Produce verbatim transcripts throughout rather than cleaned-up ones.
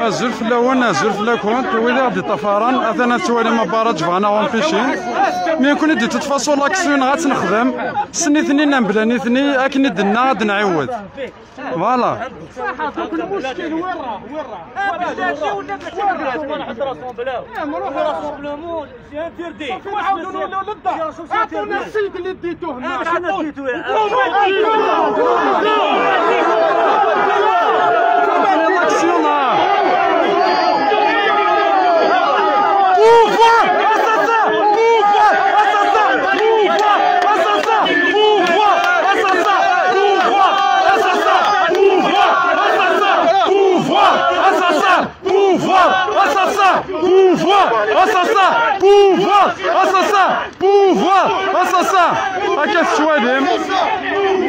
Azul fell-awen, azul fell-akent, wid i ɣ-d-iṭṭafaren, atan ad twalim abaraj bɣan ad ɣ-empêchin. Mi nekkni d toute façon l'action ad tt-nexdem, s nitni neɣ bla nitni, akken i d-nna ad d-nɛiwed. Voilà. صح، دوك المشكل وين راه؟ وين راه؟ هذا الشيء ولا ما تقدرش. نروح rassemblement. C'est interdit. نعاودوا نولوا للدار. عطونا السيد اللي ديتوه هنا. انا شنو ديتو يا Pouvoir assassin! Pouvoir assassin! Pouvoir assassin! Pouvoir assassin! Pouvoir assassin! Pouvoir assassin! Pouvoir assassin! Pouvoir assassin! Pouvoir assassin! Pouvoir assassin! Pouvoir assassin! Akka tettwalim,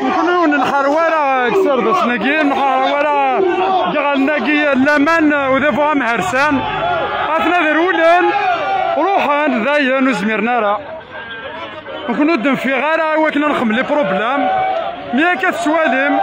nekkni ur nḥareb ara deg iserdasen-agi, ur nḥareb ara deg iɣallen-agi, laman udabu amhersan. Atna ad rewlen, ruḥen, dayen ur zmiren ara. Nekkni ur d-nfiɣ ara i wakken ad nxemmel les problèmes. Mi akka tettwalim,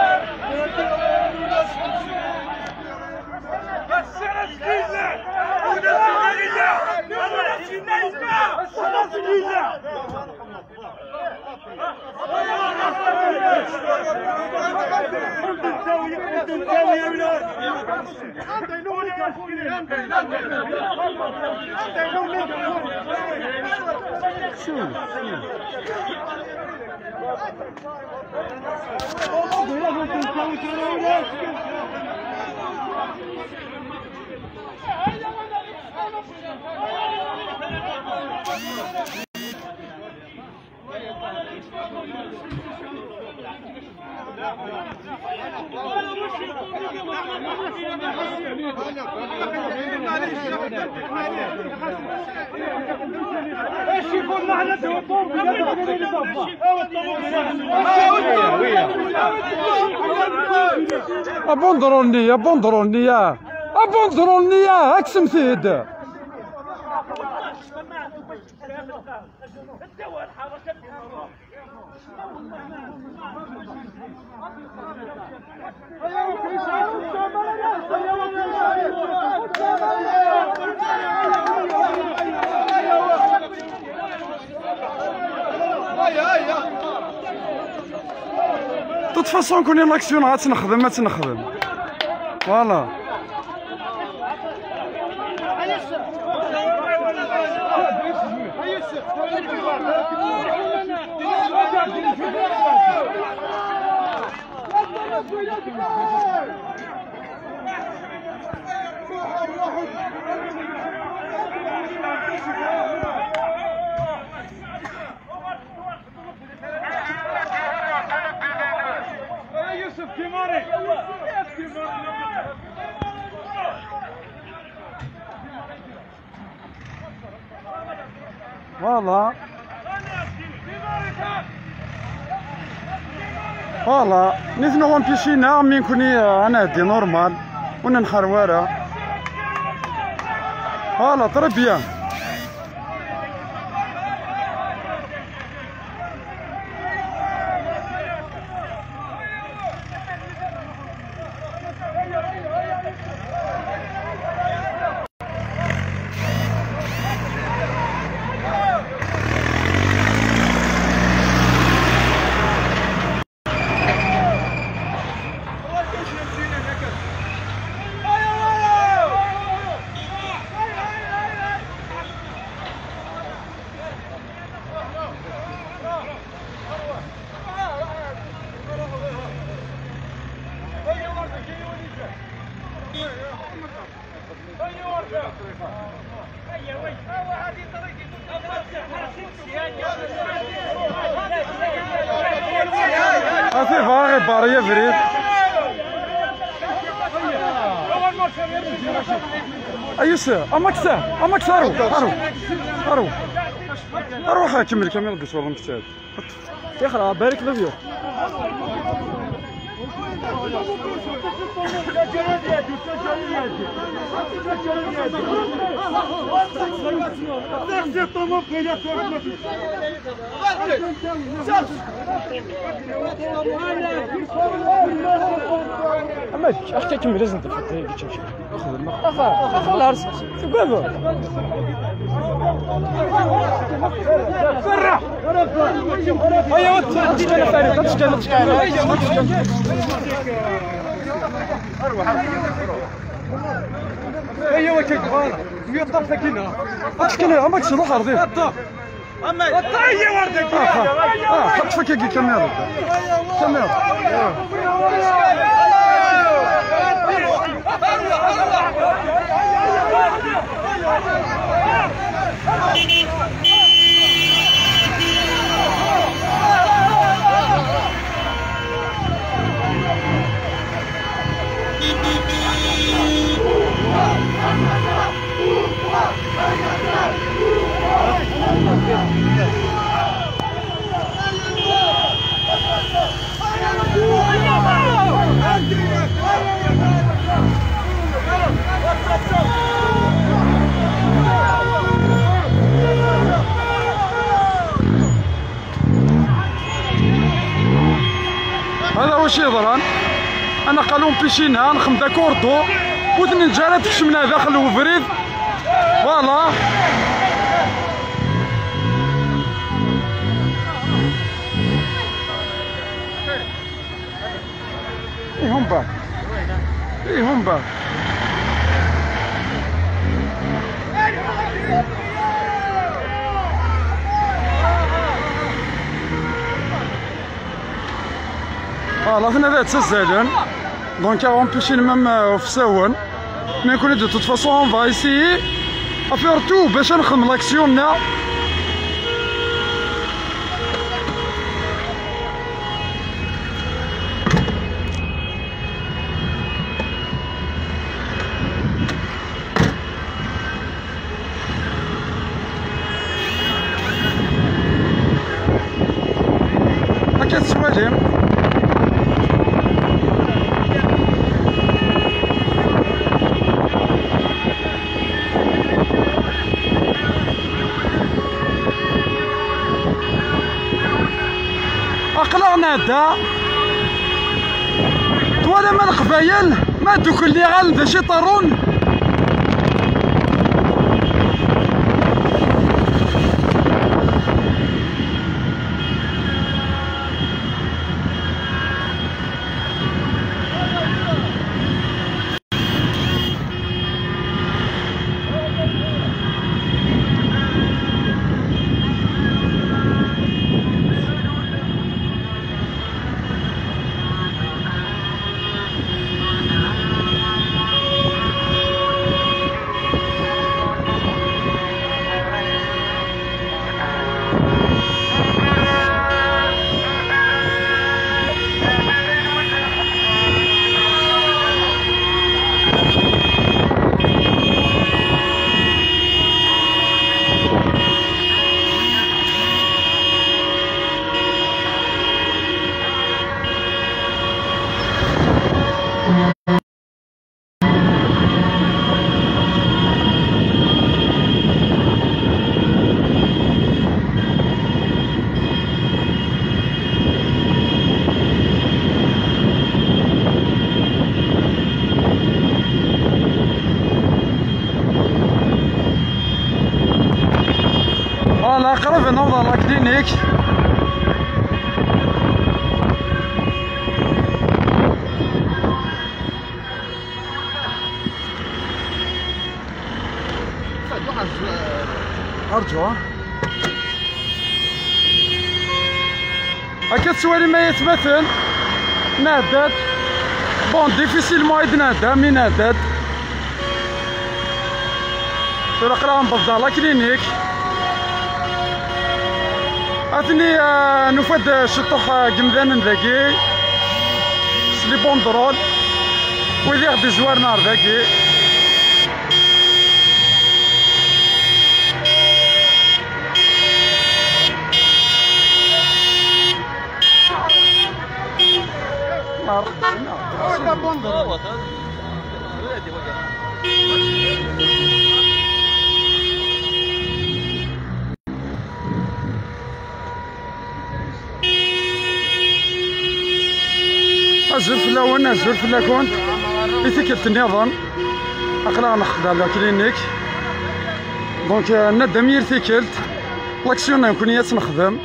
Abundrulni, abundrulni, abundrulni, aksemt-id. De toute façon, كون l'action, ad tt-nexdem, ad tt-nexdem. Voilà. Voilà. Voilà. Nitni ur mpêchin-aɣ, mi nekkni, euh, ad nɛeddi normal. Ur nenḥareb ara. Voilà, très bien. Asif, aɣ ibarri abrid. Ayus, amaksa, amaksa, aru, aru, aru. Aruḥ, kemmel, kemmel, deg ccɣel, amaksa. Ṭṭef. Tixra, barik l'avion. Ama d kečč, ax-k akemmel azen-d lfeṭṭa-agi ččemčem. Axa, axa, lɛers, tugadeḍ. Ferreḥ! Aya, ad teččan, ad teččan, ad teččan. Aya, ad teččan. Aya, ad teččan. Aya, ad teččan. Ad teččan, ama ad teččan, ad teččan. Ama ṭṭayya wardaki. Ah, ah, ah, ḥeṭṭef akka kamera. Kamera. Ah. هذا واش يضران. انا قالوا مبيشينا نخدم داكوردو، وثنين جارات كشمنا داخل وفريد. فوالا. ايه هم با. ايه هم با. Voilà, هنا ذات سزالن. Donc, on peut même au Fsaouen. Mais qu'on est de toute façon, on va essayer à faire tout باش نخدم l'action là. هكا تسوالي. Aql-aɣ nɛedda. Twalam a Leqbayel, ma ddukel liɣal d acu iṭerrun? Voilà, qrib ad naweḍ ɣer la clinique. Arǧu, ha? Akka tettwalim ay atmaten, nɛedda-d. Bon, difficilement i d-nɛedda, mi nɛedda-d. Tura aql-aɣ newweḍ-d ɣer la clinique. Atni, ah, nufa-d ciṭuḥ, ah, n yemdanen dagi s les banderoles, wid i ɣ-d-izwaren ar dagi. Mar-, Ah ouais, t'as bon. Ah ouais, t'as- Ouais, t'es- ouais, gars. Azul fell-akent. I tikkelt nniḍen, aql-aɣ nxeddem la clinique. Donc, euh, nadam yir tikkelt, l'action nekkni ad tt-nexdem.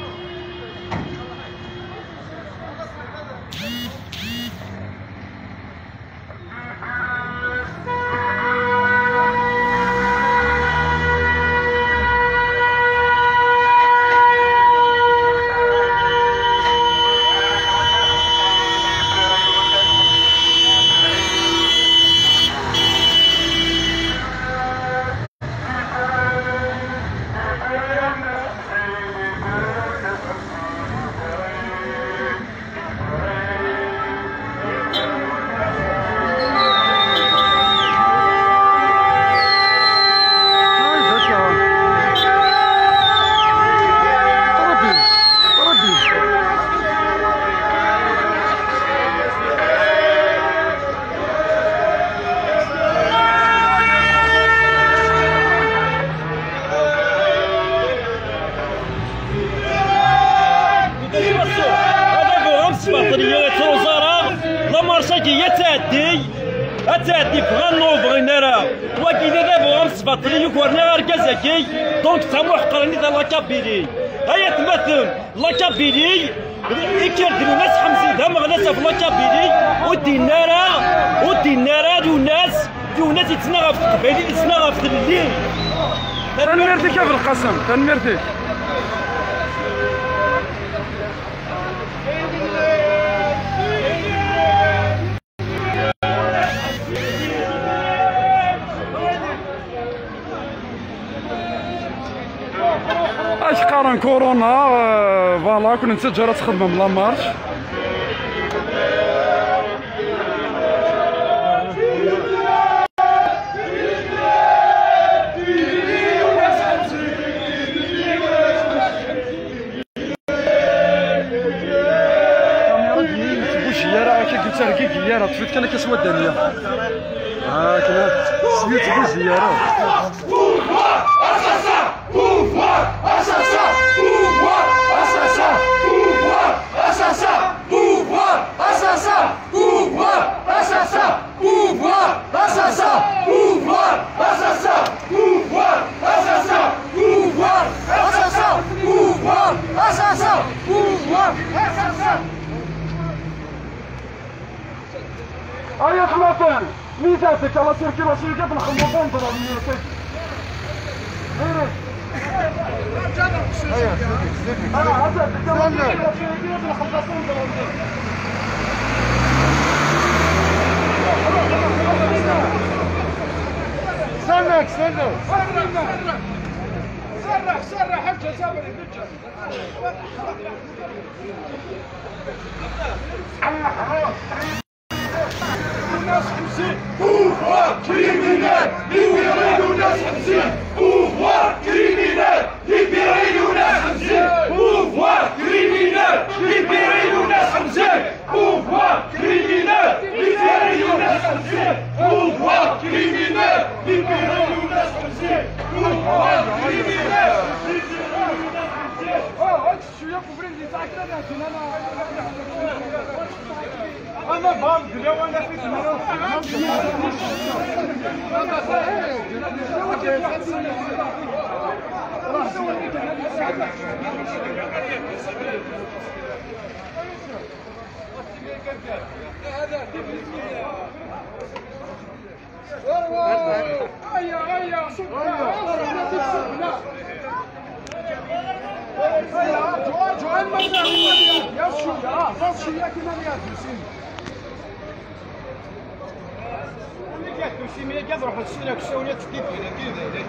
Adabu amsbaṭli ur yettruẓ ara, lamarc-agi ad tɛeddi, ad tɛeddi, bɣan neɣ ur bɣin ara. Wagi d adabu amsbaṭli yugaren argaz-agi, donc d tamuḥqranit a la Kabylie. Ay atmaten, la Kabylie, ikker-d Lwennas Ḥemzi d ameɣnas ɣef la Kabylie, ur d-yenni ara, ur d-yenni ara Lwennas, Lwennas yettnaɣ ɣef teqbaylit, yettnaɣ ɣef tlelli. Tanemmirt-ik a Belqasem, tanemmirt-ik. Acu qqaren corona, euh, voilà, ur ken-nettaǧǧa ara ad txedmem la marche. Kamira-nni ur tettbuji ara, akka ur ttergigi ara, ṭṭef-it kan akka s waddan-ya. Akken, ur tettbuji ara. Pouvoir assassin ! Pouvoir assassin ! Pouvoir assassin ! Pouvoir assassin ! Pouvoir assassin ! Pouvoir assassin ! Pouvoir assassin ! Pouvoir assassin ! Pouvoir assassin ! Pouvoir assassin ! Pouvoir assassin ! Pouvoir assassin ! Ay atmaten, mi tɛedda la circulation-agi ad nxelleṣ undra n yiwet. Diri. Ay, sidi, sidi, sidi. Ay, ad tɛedda la circulation-agi ad nxelleṣ undra n yiwet. Serreḥ, serreḥ. Serreḥ, serreḥ, ḥaǧa sabri, biǧa. Pouvoir criminel, libérez Lwennas Ḥemzi. Pouvoir criminel, libérez Lwennas Ḥemzi. Pouvoir criminel, libérez Lwennas Ḥemzi. Pouvoir criminel, libérez Lwennas Ḥemzi. Pouvoir criminel, libérez Lwennas Ḥemzi. Pouvoir criminel, libérez Lwennas Ḥemzi. Ana bɣan d lawan ad t-id-nruḥ. هيا، هيا، شوف. هيا، ارجعوا، ارجعوا، المنطقة. يا شوية، آه، بس شوية كمان يا دوسين. أنا قاعد دوسين، يا قاعد روح السيرة، كسوني تكيب هنا، كيف هنا.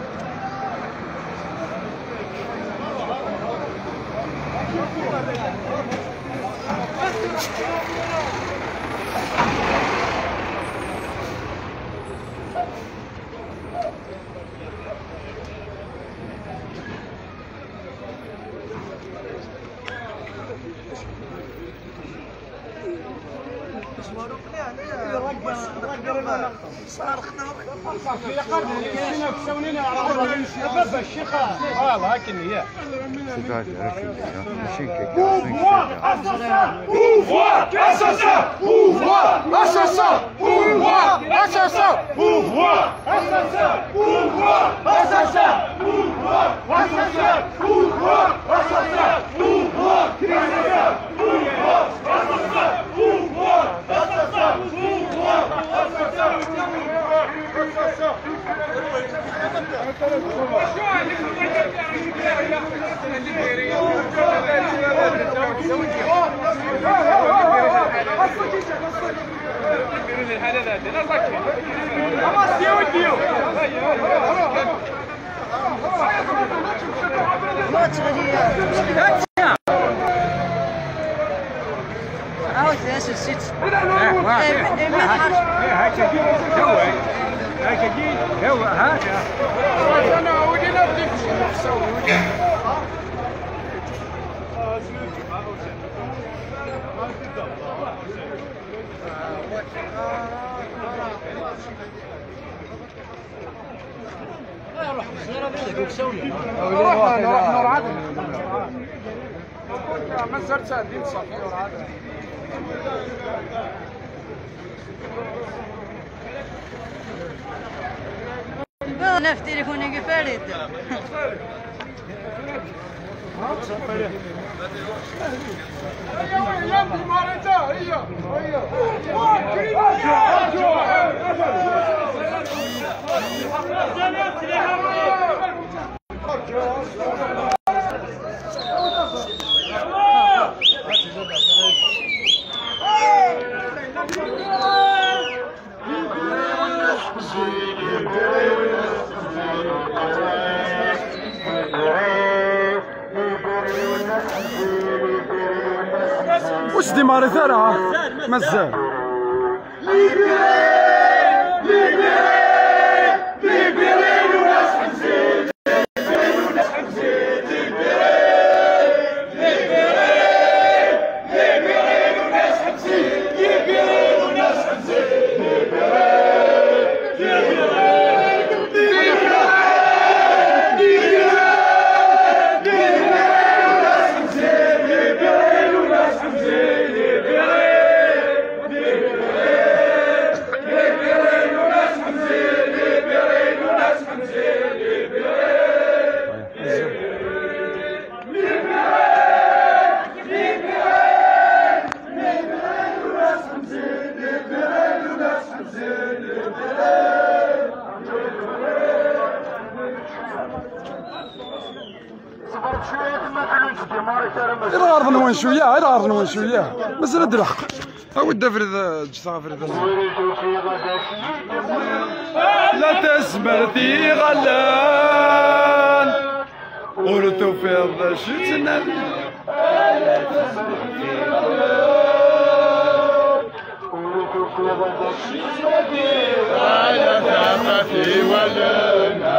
Voilà, akken i ye. C'est pas grave, c'est bien. Machine qui est bien, c'est une saga. Pouvoir assassin ! Pouvoir assassin ! Pouvoir assassin ! Pouvoir assassin ! Pouvoir assassin ! Pouvoir assassin ! Pouvoir assassin ! عاود ثلاثة وستين. هكا كي هو، هكا. روح، روح، نور عدن. ما زرت ساعتين صافي، نور عدن. انا في تليفوني كيف فريد. وش ديماريت راه مازال. غير غرض نوان شوية، غير غرض نوان شوية. مازال هاد الحق. أود أفرد، جسا أفرد. لا تسمر في غلان، ورتو في الرشد نبي. على ثقتي ولنا.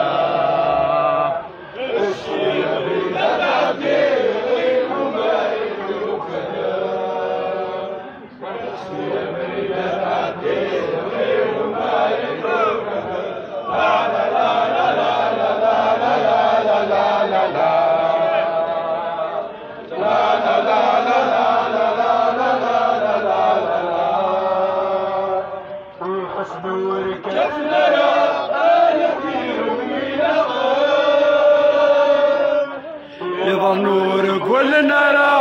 Iḍ nureg wallen ara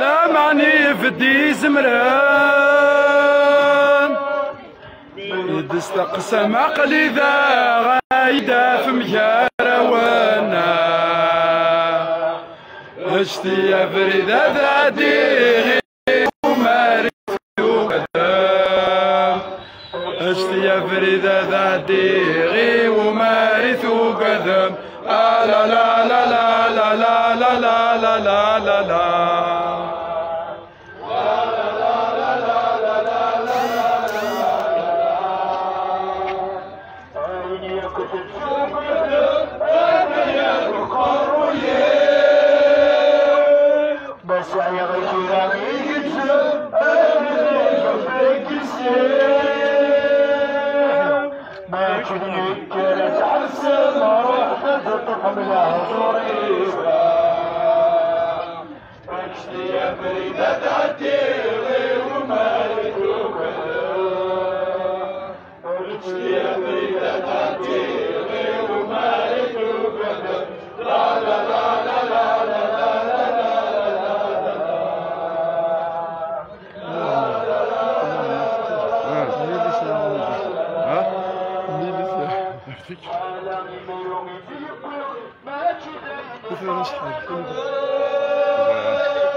laman ifeddi zemren. Idesteqsam aqli daɣ aydaf mgarawen. Ecti abrid ad ɛeddiɣ i umar i tugadem. Ecti abrid ad ɛeddiɣ i umar i tugadem. A la la la la la la la la la la la. Ufan acḥal.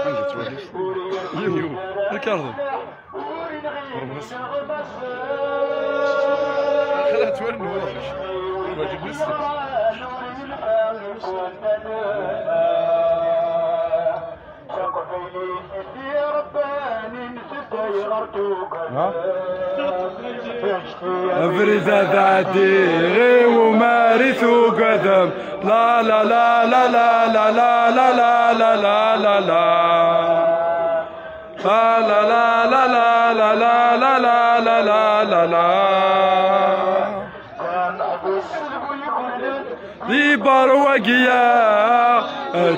Anda twalaḍ? Yiw, yiw. Ricardo. Ɣer-m. Xala twal nwaḍ. Wajib nessek. Abrid ad ɛeddiɣ i umar i tugadem. La la la la la la la la la la la la la. La la la la la la la la la la la la. Di berwagiya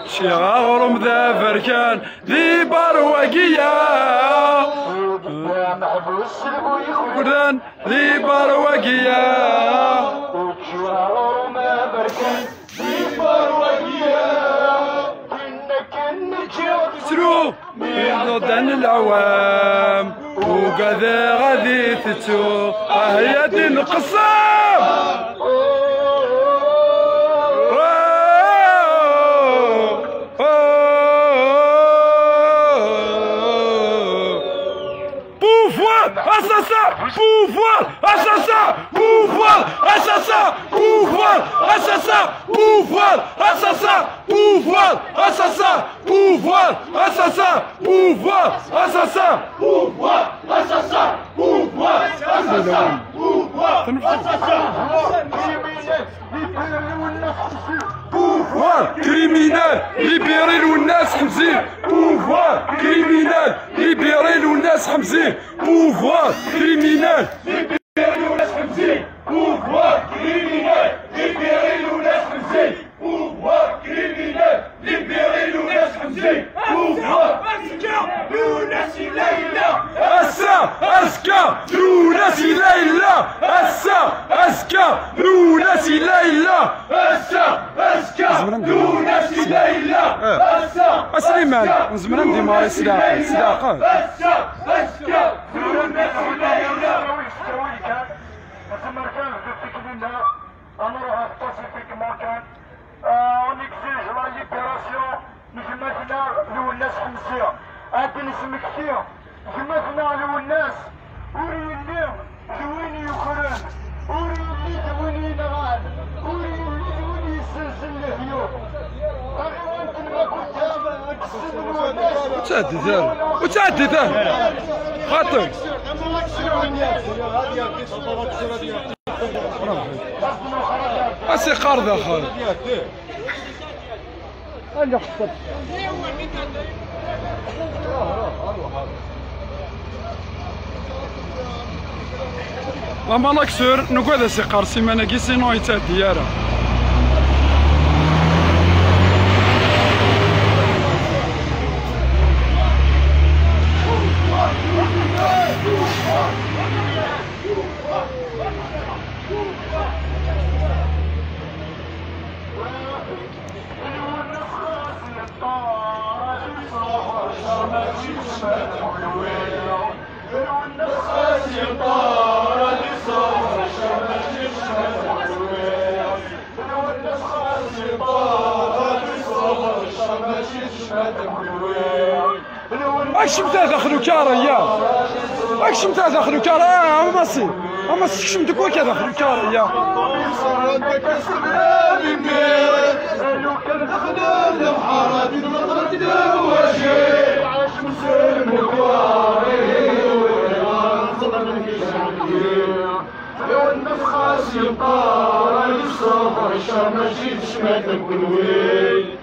ččiɣ aɣrum d aberkan. Di berwagiya. Di berwagiya. Di berwagiya. Tettru. Mi iḍudan leɛwam, ugadeɣ ad itettu, ah ya din qessam. Pouvoir, assassin, pouvoir, assassin, pouvoir, assassin, pouvoir, assassin, pouvoir, assassin, pouvoir, assassin, pouvoir, assassin, pouvoir, assassin, pouvoir, assassin, pouvoir, assassin, pouvoir, assassin. Pouvoir criminel, libérez Lwennas Ḥemzin. Pouvoir criminel, libérez Lwennas Ḥemzin. Pouvoir criminel, libérez Lwennas Ḥemzin. Pouvoir criminel, libérez Lwennas Ḥemzin. Pouvoir criminel, libérez Lwennas Ḥemzin. Pouvoir. Azekka, Lwennas yella yella. Ass-a, azekka, Lwennas yella yella. Ass-a, azekka, Lwennas yella yella. Ass-a, azekka, Lwennas yella yella. Ass-a, a Sliman, nezmer ad ndimari s leɛqel, s leɛqel. Ass-a, azekka, Lwennas yella yella. Nezmer kan di tikli-nneɣ. Ad nruḥ ɣef pacifiquement kan. Ah, on exige la libération n gma-tneɣ Lwennas Ḥemzi. Ad d-nesmekti gma-tneɣ Lwennas ur yelli d win yukren, ur yelli d win yenɣan, ur yelli d win yessenzen lehyuf. Taɣiwant n Makuda, kkes-d Lwennas. Ur ttɛeddit ara, ur ttɛeddit ara. Xaṭi. Asiqar daxel. La malaksur, nugad asiqar siman-agi, sinon yettɛeddi ara. Akcem ta daxel ukara, ya. Akcem ta daxel ukara, ah, a Massi. A Massi, kcem deg wakka daxel ukara, ya. Lwennas xas yeṭṭar, ad yesseɣfer ccer, mačči d ccmata n kenwi.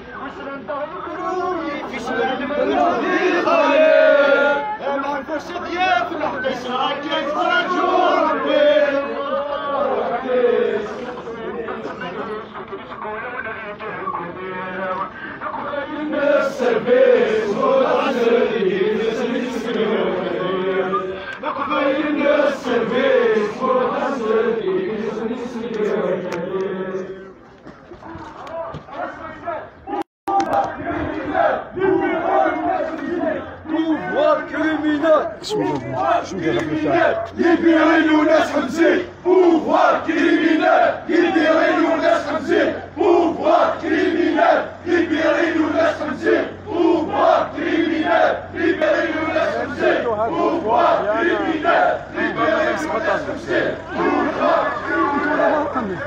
Pouvoir criminel, libérez Lounès Hamzi. Pouvoir criminel, libérez Lounès Hamzi. Pouvoir criminel, libérez Lounès Hamzi. Pouvoir criminel, libérez Lounès Hamzi. Pouvoir criminel, libérez Lounès Hamzi. Pouvoir criminel.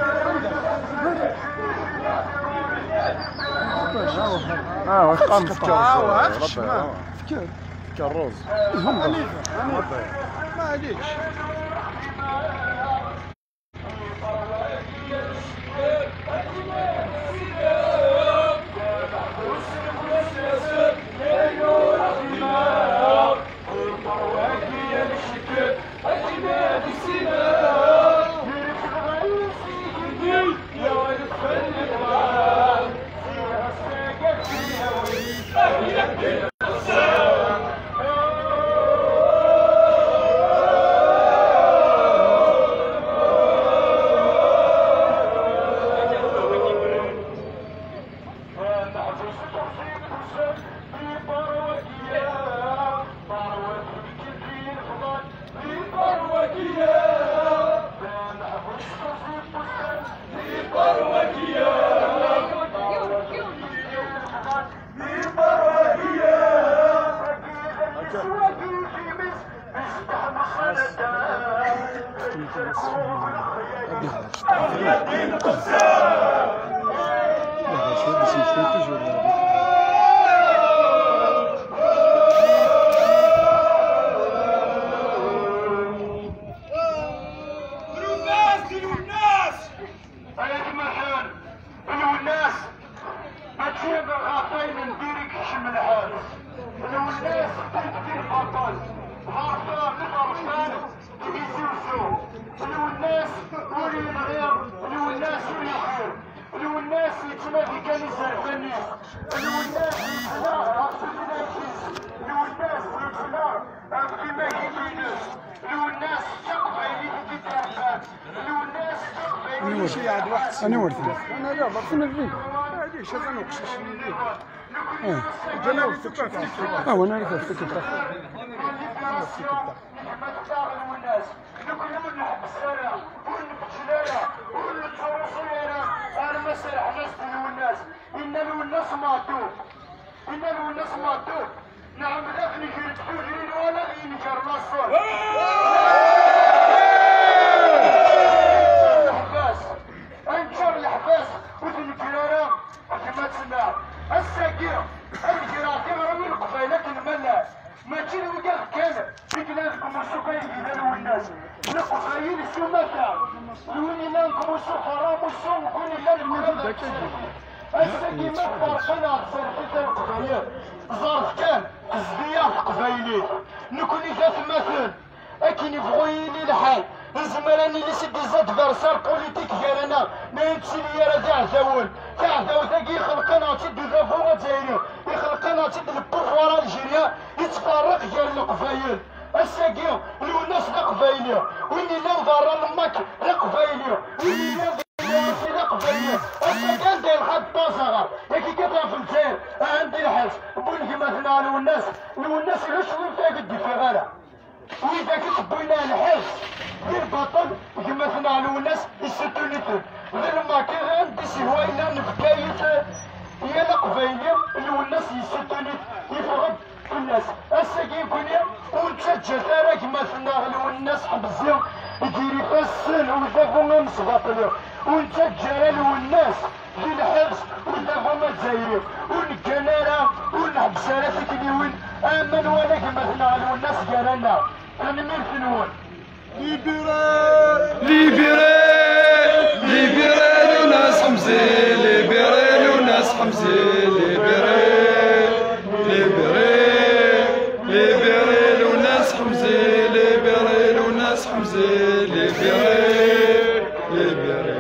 اه، واش قام في الكرز؟ اه، واش ربي، قام؟ اه. في الكرز. ما عليكش. Lwennas, Lwennas, mačči ɣef ayen n diri keččem lḥebs. Lwennas, tekkes baṭel. Ɣerfan, ɣerfan, tgizi usu. Lwennas ur yenɣi, Lwennas ur yuxir. Lwennas yettnadi kan izerfan-is. Lwennas yettnaɣ ɣef tutlayt-is. Lwennas yettnaɣ ɣef timagit-ines. Lwennas d taqbaylit i t-id-iɛebban. Lwennas d taqbaylit i t-id-iɛebban. Anwa ur tella? Ana la ḍerfen الفيديو. معليش، هذا نقص شنو ندير؟ اه. جانا وقت تكفى. اه، وانا عارف الفكرة. Lwennas, nekkni ur nḥebbes ara, ur nbeddel ara, ur nettruẓu ara, arma serḥen-as-d i Lwennas. Inna Lwennas meɛdub. Inna Lwennas meɛdub. Nɛemmed ad nenger-d tugrin wala ad yenger laṣel. Leḥbas. Ad neččar leḥbas ur t-nenger ara. Gma-tneɣ, ass-agi, ad greɣ tiɣri i Leqbayel akken ma llan. Mačči d wiyaḍ kan i yellan deg umussu kan i yella Lwennas. Leqbayel s umata. D win yellan deg umussu berra umussu, d win yellan deg uxxam. Ass-agi ma tferqen ɣer tsertit a Leqbayel, ẓret kan, tezdi-yaɣ teqbaylit. Nekkni d atmaten. Akken yebɣu yili lḥal, nezmer ad nili seg les adversaires politiques gar-aneɣ, ma ur nettili ara d iɛdawen. Taɛdawt-agi ixelq-aneɣ-tt-id udabu azzayri, ixelq-aneɣ-tt-id le pouvoir algérien, yettferriq gar Leqbayel. Ass-agi, Lwennas d Aqbayli, win yellan berra n Lmak d Aqbayli, win yellan di Lwennas d Aqbayli. Ass-agi anda yelḥa Ṭazaɣer, yagi kan ɣef Lezzayer, anda yelḥa Bun gma-tneɣ Lwennas, Lwennas ulac win i d-ifiɣ ara. Widak i tewwin ar lḥebs, di lbaṭel, gma-tneɣ Lwennas yessutun-iten. D lmakiḍ anda i s-ihwa yella nefka-it, yal aqbayli, Lwennas yessutun-it, yeffeɣ-d fell-as. Ass-agi nekkni ur nettaǧǧa ara gma-tneɣ Lwennas Ḥemzi, gar ifassen udabu amesbaṭli. Ur nettaǧǧa ara Lwennas di lḥebs udabu azzayri, ur neggan ara, ur neḥbes ara tikliwin, ama nwala gma-tneɣ Lwennas gar-aneɣ. Tanemmirt-nwen. Libéré, libéré Lwennas Ḥemzi, libéré Lwennas Ḥemzi, libéré, libéré, libéré Lwennas Ḥemzi, libéré Lwennas Ḥemzi, libéré, libéré.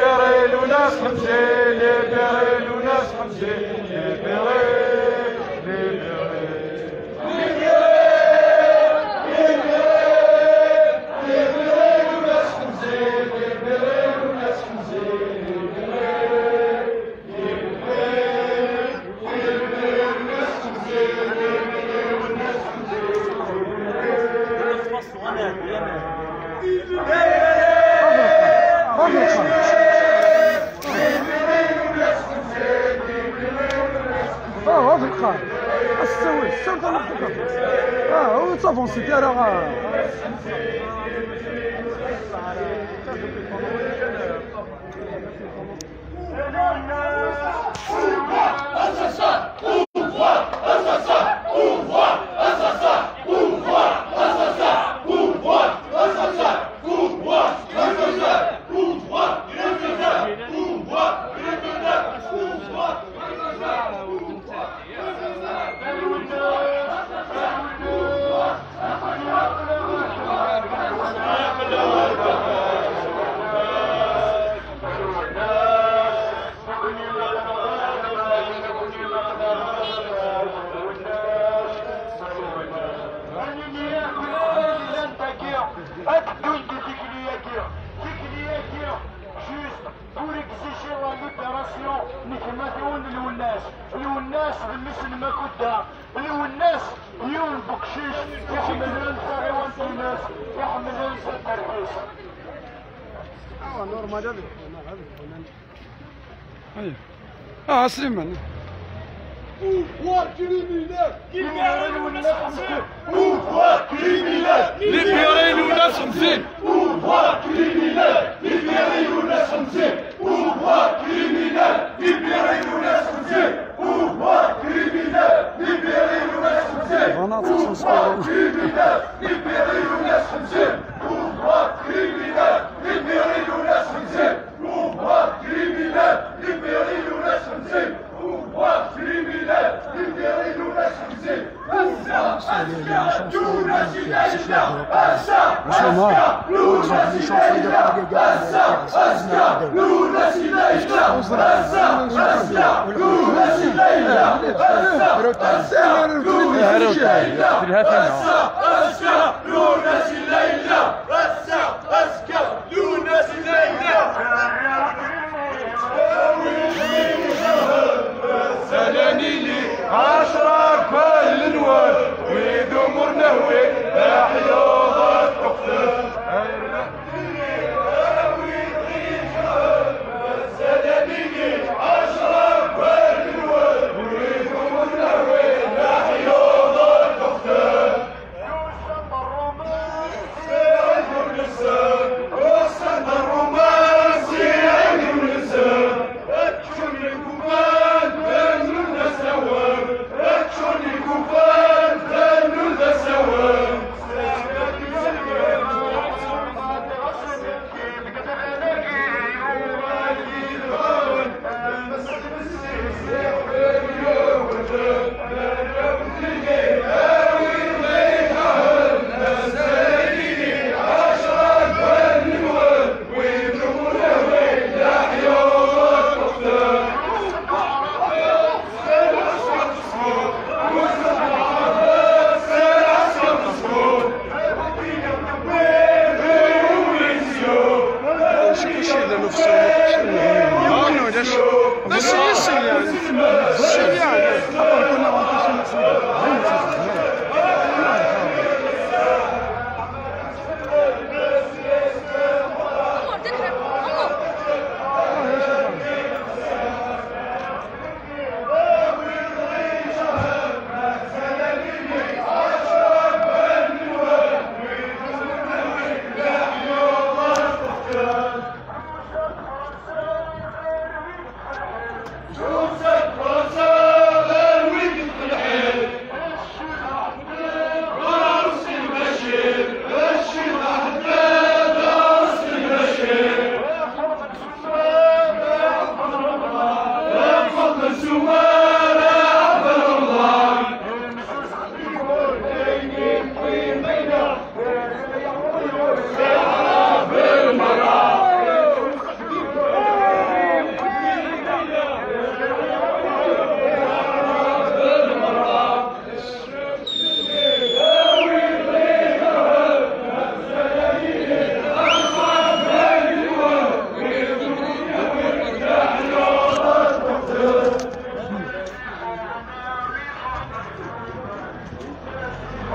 Libérez Lwennas Ḥemzi, libérez Lwennas Ḥemzi, libérez, libérez. Ah, هذا القاع. السوي، السوي تاع القاع. Ah, هو تافونسي تاع راه. Ad ddunt di tikli-agi. Tikli-agi, juste pour exiger la libération n gma-twen Lwennas. Lwennas d mmi-s n Makuda. Lwennas, yiwen n uqcic iḥemmlen taɣiwant-ines, iḥemmlen taddart-is. Ah, normal, ad d-qqlen, ad d-qqlen. Aïe. Ah, Slimane. Pouvoir criminel. Libérez-nous, les Français. Pouvoir criminel. Libérez-nous, les Français. Pouvoir criminel. Libérez-nous, les Français. Pouvoir criminel. Libérez-nous, les Français. Pouvoir criminel. Libérez-nous, les Français. Pouvoir criminel. Libérez-nous, les Français. Pouvoir criminel. Libérez-nous, les Français. Pouvoir criminel, libérez-nous les Khamsin. Pouvoir criminel, libérez-nous les Khamsin. Ass-a, ass-a, Lwennas yella! Ass-a, ass-a, Lwennas yella! Ass-a, ass-a, Lwennas yella! Ass-a, ass-a, Lwennas yella! Ass-a, ass-a, Lwennas yella! Ass-a, ass-a, Lwennas yella! Ass-a, ass-a, Lwennas yella! Salanini, عشرة كل نوار، ويدوم ورنهوي، تحيا الطقس.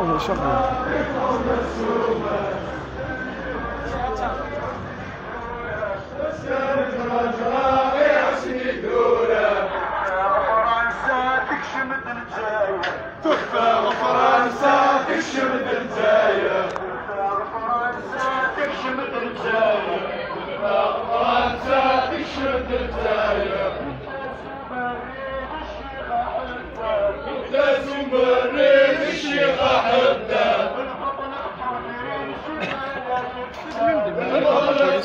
الله يشرفك.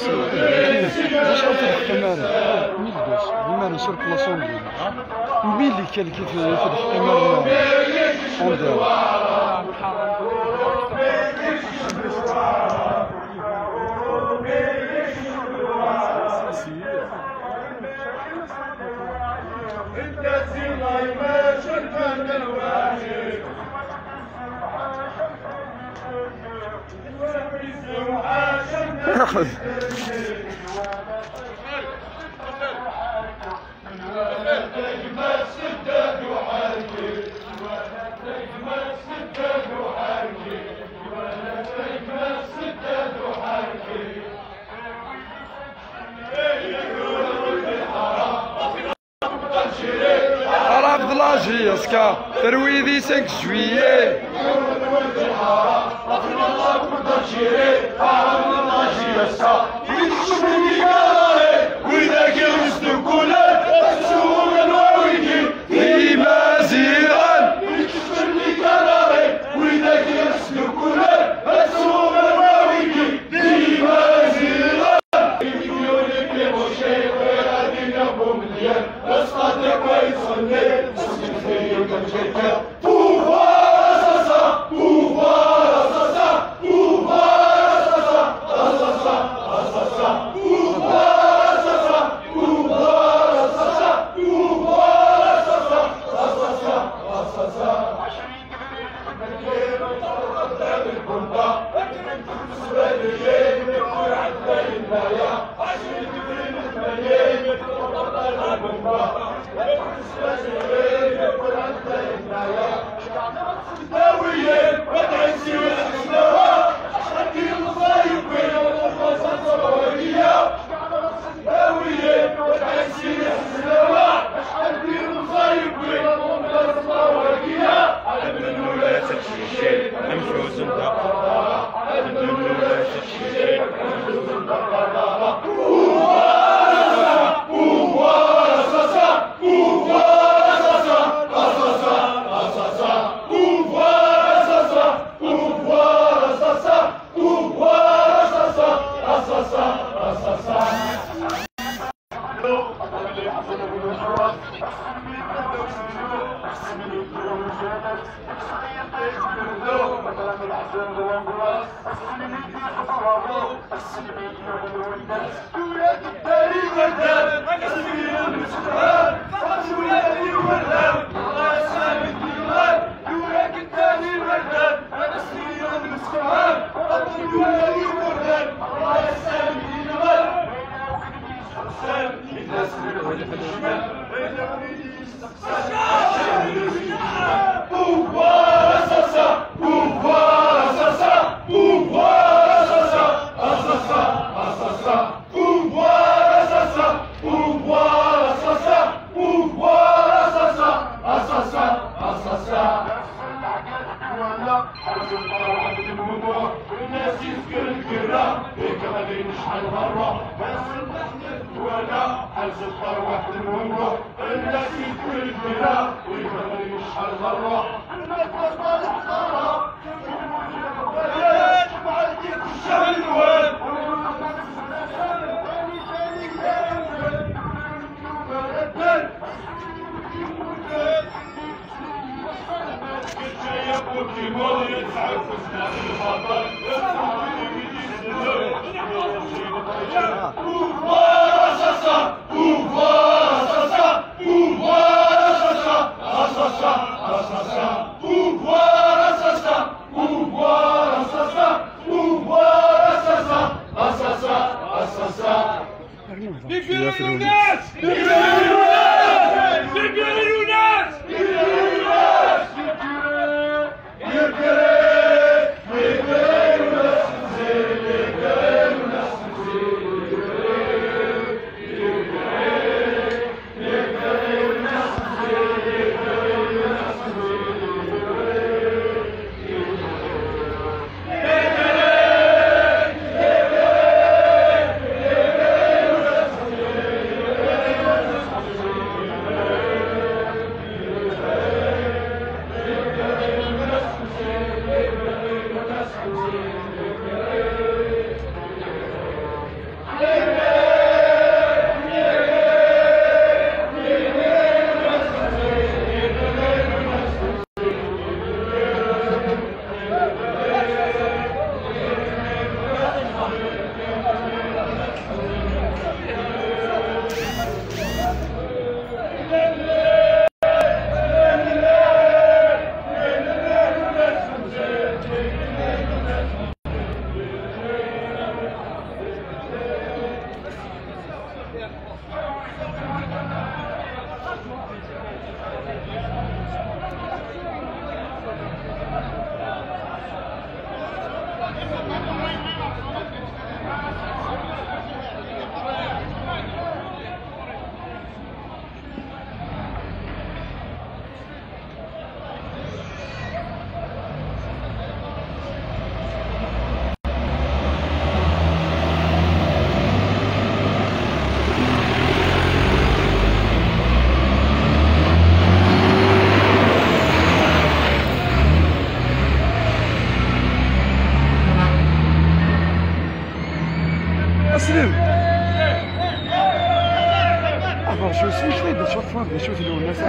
Acḥal tleḥqem ara? Mille deux, mille deux sur place en deux. Mille quelques tleḥqem ara en deux. Arab de la J S K, terwi di cinq juillet. Widak i ɣ-isdukkulen, ad sɛun anwa wigi. Imaziɣen! Ikeččen ikanari, widak i ɣ-isdukkulen, ad sɛun anwa wigi. D Imaziɣen! Imilyun i Pinochet, bɣiɣ ad iniɣ Bumelyan, asqaṭiq-a yettɣenni, asget-iyi-d amcakka. Pouvoir assassin! Pouvoir assassin! Pouvoir assassin! Assassin! Assassin! Pouvoir assassin! Pouvoir assassin! Pouvoir assassin! Assassin! Assassin! D acu-t Lwennas?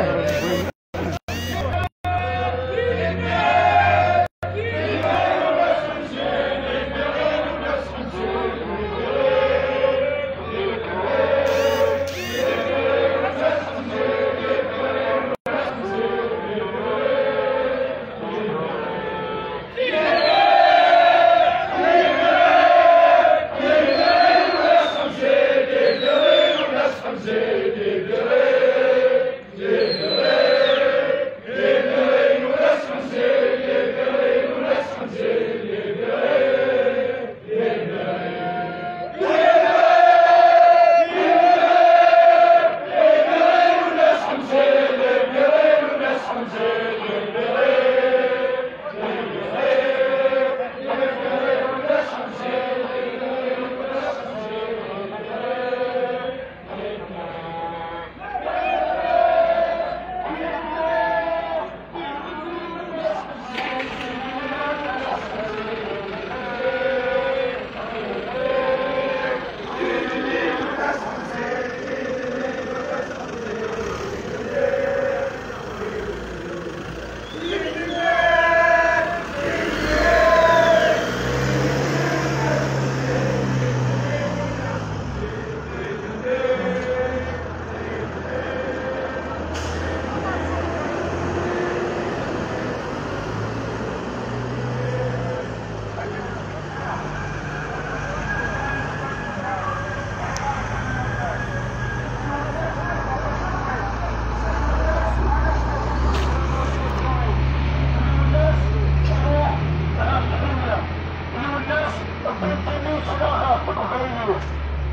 Lwennas, Lwennas, bnant-iyi ttnaɣeɣ deg uqbayli.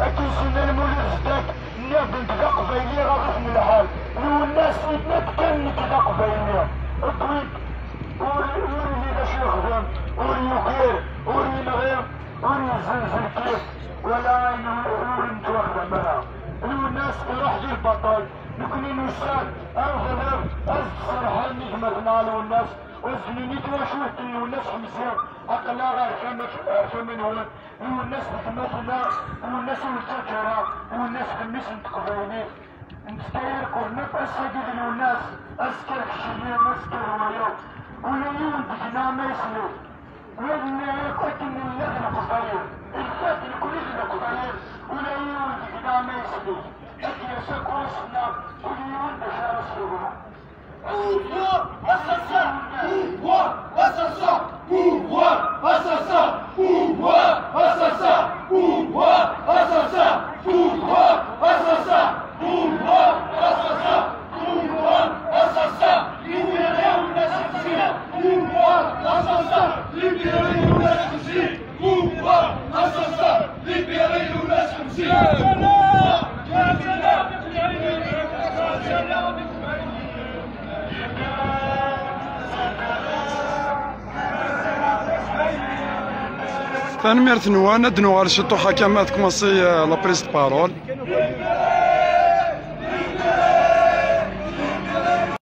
Akken s-yenna Lmulud Zeddak, nniɣ-d nekk d aqbayli, ɣaḍ-iten lḥal. Lwennas yenna-d kan nekk d aqbayli. Wwin-t, ur, ur yelli d acu yexdem, ur yukir, ur yenɣi, ur yezzenz lkif, wala ayen ur, ur nettwaxdam ara. Lwennas iruḥ di lbaṭel. Nekni nusa-d ar uɣlad, ad s-d-serrḥen i gma-tneɣ Lwennas, u ad s-d-nini twacult n Lwennas Ḥemzi, aql-aɣ ar tama, ar tama-nwen. Lwennas d gma-tneɣ, Lwennas ur nettaǧǧa ara, Lwennas d mmi-s n teqbaylit. Nettkayer kurnet ass-agi d Lwennas, azekka d keččini, azekka d wayeḍ. Ula yiwen deg-neɣ ma yesli. Wid-nni akk akken nella d Leqbayel, lfat nekni d Leqbayel, ula yiwen deg-neɣ ma yesli. Ad d-yas akk wass-nneɣ, ula yiwen d acu ara s-yebɣu. Pouvoir assassin! Pouvoir assassin! Pouvoir assassin! Pouvoir assassin! Pouvoir assassin! Pouvoir assassin! Pouvoir assassin! Pouvoir assassin! Libérez Lwennas Ḥemzi! Pouvoir assassin! Libérez Lwennas Ḥemzi! Pouvoir assassin! Libérez Lwennas Ḥemzi! Tanemmirt-nwen, ad d-nuɣal ciṭuḥ akka ma tkumansi, euh, la prise de parole.